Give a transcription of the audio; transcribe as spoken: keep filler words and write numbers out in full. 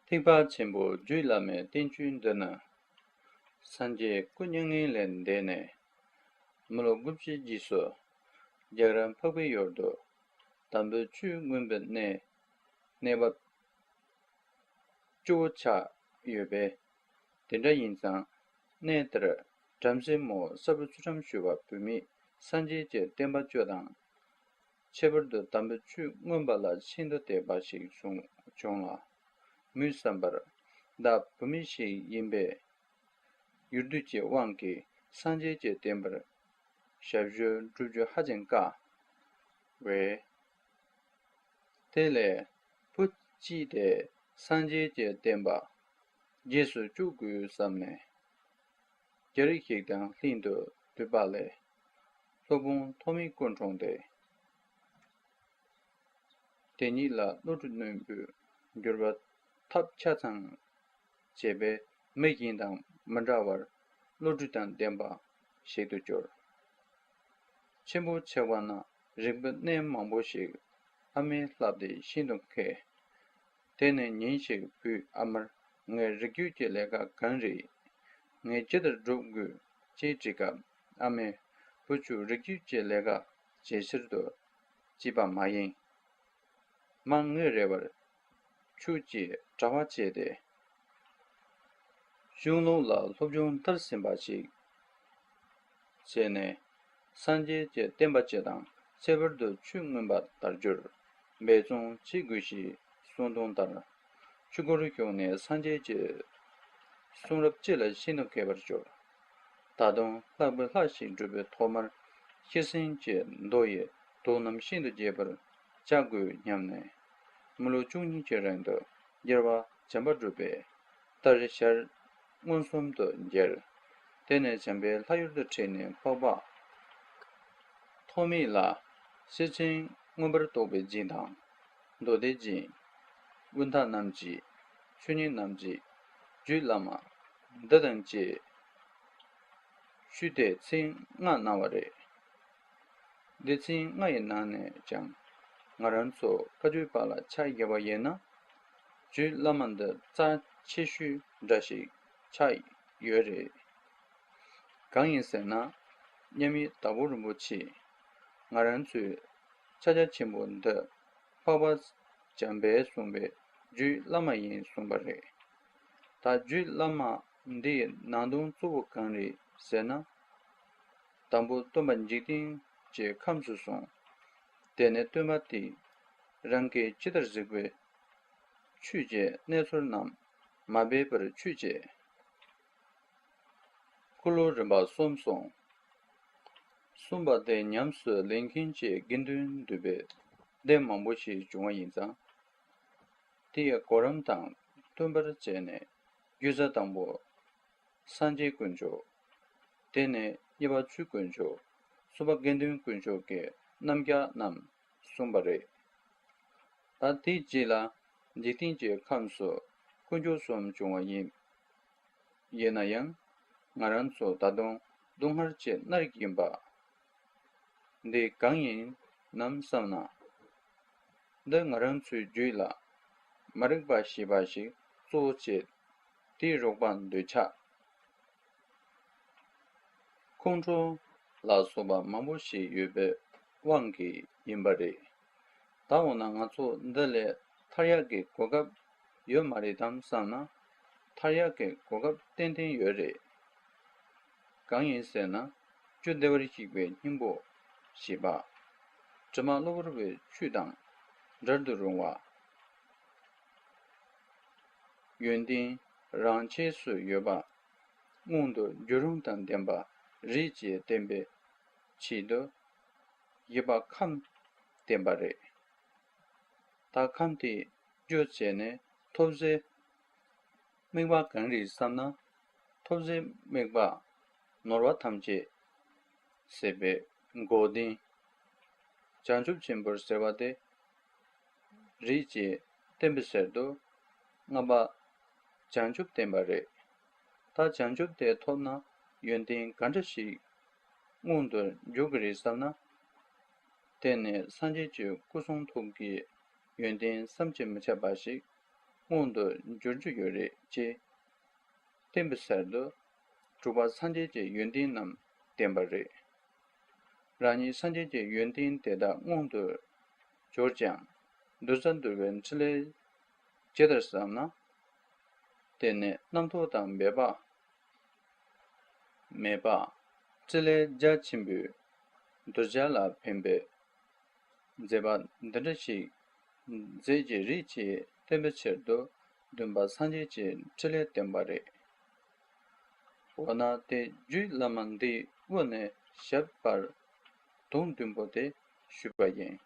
ཐེག་པ་ཆེན་པོ་རྒྱུད་བླ་མའི་བསྟན་བཅོས་འདི་ནི། སངས་རྒྱས་སྐུ་མྱ་ངན་ལས་འདས་ནས། མི་ལོ་དགུ་བཅུའི་རྗེས་སུ། རྒྱ་གར་འཕགས་པའི་ཡུལ་དུ། དམ་པའི་ཆོས་མངོན་པའི་གནས། གནས་བབ་སྐྱོ་བོ་ཆགས་ཡོད་པས། དེ་འདྲ་ཡིན་ཙང་། གནས་དེར་བྲམ་ཟེ་མོ་ས་བུ་ཚུལ་ཁྲིམས་ཞུ་བ་བོད་མིས་སངས་རྒྱས་ཀྱི་བསྟན་པ་བཅུ་དང་། ཁྱད་པར་དུ་དམ་པའི་ཆོས་མངོན་པ་ལ་ཤིན་ཏུ་དད་པ་ཞིག་བྱུང་བྱུང་ལ། མོའི་བསམ་པར། བདག་བོད་མི་ཞིག་ཡིན་པས། ཡུལ་དུས་ཀྱི་དབང་གིས་སངས་རྒྱས་ཀྱི་བསྟན་པར་ཞབས་ཞུ་བསྒྲུབ་རྒྱུ་ཧ་ཅང་དཀའ་བས། དེ་ལས་བུ་གཅིག་དེས་སངས་རྒྱས་ཀྱི་བསྟན་པ་རྗེས་སུ་བཅུག་དགོས་བསམ་ནས། རྒྱ་རིགས་ཤིག་དང་ལྷན་དུ་འདུས་པ་ལས། སློབ་དཔོན་ཐོགས་མེད་སྐུ་འཁྲུངས་ཏེ། དེ་ཉིད་ལ་བློ་གྲོས་རྣོན་པོས་བསྒྱུར་བ་ཐབས་ཆ་ཚང་བྱས་པས། མི་གཞན་དང་མི་འདྲ་བར་བློ་གྲོས་དང་ལྡན་པ་ཞིག་ཏུ་གྱུར། ཆེན་པོ་ཆེ་བ་ན་རིག་པའི་གནས་མང་པོ་ཞིག་ཨ་མས་བསླབས་ཏེ་ཤིན་ཏུ་མཁས། དེ་ནས་ཉིན་ཞིག་བུས་ཨ་མར། ངའི་རིག་རྒྱུད་ཀྱི་ལས་ཀ་གང་རེད། ངས་ཇི་ལྟར་སྒྲུབ་དགོས་ཅེས་དྲིས་སྐབས། ཨ་མས། བུ་ཁྱོད་རིག་རྒྱུད་ཀྱི་ལས་ཀ་བྱེད་ཕྱིར་དུ་སྐྱེས་པ་མ་ཡིན། མ་དངུལ་རེ་བར་ཁྱོད་ཀྱིས་གྲྭ་པ་བྱས་ཏེ། གཞུང་ལུགས་ལ་སློབ་སྦྱོང་མཐར་ཕྱིན་པ་ཞིག་བྱས་ནས། སངས་རྒྱས་ཀྱི་བསྟན་པ་སྤྱི་དང་ཁྱད་པར་དུ་ཆོས་མངོན་པ་དར་རྒྱུར་འབད་བརྩོན་བྱེད་དགོས་ཞེས་གསུངས་དོན་ལྟར། ཆོས་སྒོར་ཞུགས་ནས་སངས་རྒྱས་ཀྱི་གསུང་རབ་སྤྱི་ལ་ཤིན་ཏུ་མཁས་པར་གྱུར། ད་དུང་ལྷག་པའི་ལྷ་ཞིག་སྒྲུབ་པའི་ཐོག་མར་ཤེར་ཕྱིན་གྱི་མདོ་ཡི་དོན་རྣམས་ཤིན་ཏུ་རྒྱས་པར་བྱ་དགོས་སྙམ་ནས། མི་ལོ་བཅུ་གཉིས་ཀྱི་རིང་དུ་རྒྱལ་བ་བྱམས་པ་སྒྲུབ་པའི་ལྟར་ཞལ་མངོན་སུམ་དུ་མཇལ། དེ་ནས་བྱམས་པའི་ལྷ་ཡུལ་དུ་ཁྲིད་ནས་འཕགས་པ་ཐོགས་མེད་ལ་ཤེར་ཕྱིན་མངོན་པར་རྟོགས་པའི་སྦྱིན་དང་། མདོ་སྡེ་སྦྱིན། དབུས་མཐའ་རྣམ་འབྱེད། ཆོས་ཉིད་རྣམ་འབྱེད། རྒྱུད་བླ་མ་འདི་དང་བཅས་ཞུས་ཏེ་ཚིག་ལྔ་གནང་བ་རེད། སྡེ་ཚན་ལྔ་ཡི་ནང་ནས་ཀྱང་ང་རང་ཚོ་བཀའ་བརྒྱུད་པ་ལ་ཆ་བཞག་པ་ཡིན་ན། རྒྱུད་བླ་མ་འདི་རྩ་ཆེ་ཤོས་འདྲ་ཞིག་ཆགས་ཡོད་རེད། གང་ཡིན་ཟེར་ན། མཉམ་མེད་དྭགས་པོ་རིན་པོ་ཆེས་ང་རང་ཚོའི་ཕྱག་རྒྱ་ཆེན་པོ་འདི་འཕགས་པ་བྱམས་པས་གསུངས་པའི་རྒྱུད་བླ་མ་ཡིན་གསུངས་པ་རེད། ད་རྒྱུད་བླ་མ་འདིའི་ནང་དོན་གཙོ་བོ་གང་རེད་ཟེར་ན། དང་པོ་སྟོན་པ་འཇིག་རྟེན་གྱི་ཁམས་སུ་སོང་། དེ་ནས་སྟོན་པ་དེས་རང་གིས་ཇི་ལྟར་གཟིགས་པའི་ཆོས་ཀྱི་གནས་ཚུལ་རྣམས་མ་སྦས་པར་ཆོས་ཀྱི་འཁོར་ལོ་རིམ་པ་གསུམ་སོང་། གསུངས་པ་དེ་ཉམས་སུ་ལེན་མཁན་གྱི་དགེ་འདུན་འདུས་པའི་སྡེ་མང་པོ་ཞིག་བྱུང་བ་ཡིན་ཙང་། དེ་ཡི་གོ་རིམ་དང་མཐུན་པར་བྱས་ནས་རྒྱུད་གཞི་དང་པོ་སངས་རྒྱས་དཀོན་མཆོག། དེ་ནས་གཉིས་པ་ཆོས་དཀོན་མཆོག། གསུམ་པ་དགེ་འདུན་དཀོན་མཆོག་གི་རྣམ་གཞག་རྣམས་གསུངས་པ་རེད། ད་དེའི་རྗེས་ལ་འཇིག་རྟེན་གྱི་ཁམས་སུ་དཀོན་མཆོག་གསུམ་བྱུང་བ་ཡིན། ཡིན་ན་ཡང་ང་རང་ཚོ་ད་དུང་སྡུག་བསྔལ་གྱིས་མནར་གྱིན་པ་འདི་གང་ཡིན་ནམ་བསམ་ན། འདི་ང་རང་ཚོའི་རྒྱུད་ལ་མ་རིག་པ་ཞེས་པ་ཞིག་གཙོ་བོ་བྱས། དེའི་རོགས་པ་འདོད་ཆགས། ཁོང་ཁྲོ་ལ་སོགས་པ་མང་པོ་ཞིག་ཡོད་པའི་དབང་གིས་ཡིན་པ་རེད། ད་འོ་ན་ང་ཚོ་འདི་ལས་ཐར་ཡག་གི་གོ་སྐབས་ཡོད་མ་རེད་དམ་བསམ་ན། ཐར་ཡག་གི་གོ་སྐབས་ཏན་ཏན་ཡོད་རེད། གང་ཡིན་ཟེར་ན། རྒྱུ་བདེ་བར་གཤེགས་པའི་སྙིང་པོ་ཞེས་པ། དྲི་མ་གློ་བུར་བའི་ཆོས་དང་འབྲལ་དུ་རུང་བ། ཡོན་ཏན་རང་ཆས་སུ་ཡོད་པ། མངོན་དུ་འགྱུར་རུང་དང་ལྡན་པ་རེད་ཅེས་བསྟན་པའི་ཆེད་དུ། བཞི་པ་ཁམས་བསྟན་པ་རེད། ད་ཁམས་དེ་རྒྱུ་བྱས་ནས་ཐོབ་བྱའི་དམིགས་པ་གང་རེད་བསམ་ན། ཐོབ་བྱའི་དམིགས་པ་ནོར་བ་ཐམས་ཅད་ཟད་པའི་འགོག་བདེན། བྱང་ཆུབ་ཆེན་པོར་ཟེར་བ་དེ་རེད་ཅེས་བསྟན་པའི་ཟེར་དུ། ལྔ་པ་བྱང་ཆུབ་བསྟན་པ་རེད། ད་བྱང་ཆུབ་དེ་ཐོབ་ན་ཡོན་ཏན་ག་འདྲ་ཞིག་མངོན་དུ་འགྱུར་གྱི་རེད་བསམ་ན། དེ་ནི་སངས་རྒྱས་ཀྱི་སྐུ་གསུང་ཐུགས་ཀྱི་ཡོན་ཏན་བསམ་གྱིས་མི་ཁྱབ་པ་ཞིག་ མངོན་དུ་འགྱུར་རྒྱུ་ཡོད་རེད་ཅེས་བསྟན་པའི་ཚུལ་དུ། དྲུག་པ་སངས་རྒྱས་ཀྱི་ཡོན་ཏན་རྣམས་བསྟན་པ་རེད། རང་ཉིད་སངས་རྒྱས་ཀྱི་ཡོན་ཏན་དེ་དག་མངོན་དུ་གྱུར་ཀྱང་། གདུལ་བྱ་འདུལ་བའི་འཕྲིན་ལས་ཇི་ལྟར་བསམ་ན། དེ་ནི་རྣམ་རྟོག་དང་འབད་པ་མེད་པ། འཕྲིན་ལས་རྒྱ་ཆེན་པོས་གདུལ་བྱ་ལ་ཕན་པའི་མཛད་པ་འདི་འདྲ་ཞིག་མཛད་ཀྱི་རེད་ཅེས་བསྟན་པའི་ཕྱིར་དུ། བདུན་པ་སངས་རྒྱས་ཀྱི་འཕྲིན་ལས་བསྟན་པ་རེད། འོ་ན་དེ་རྒྱུད་བླ་མ་འདིའི་དབུ་ནས་ཞབས་བར་དོན་བདུན་པོ་དེ་ཞུས་པ་ཡིན།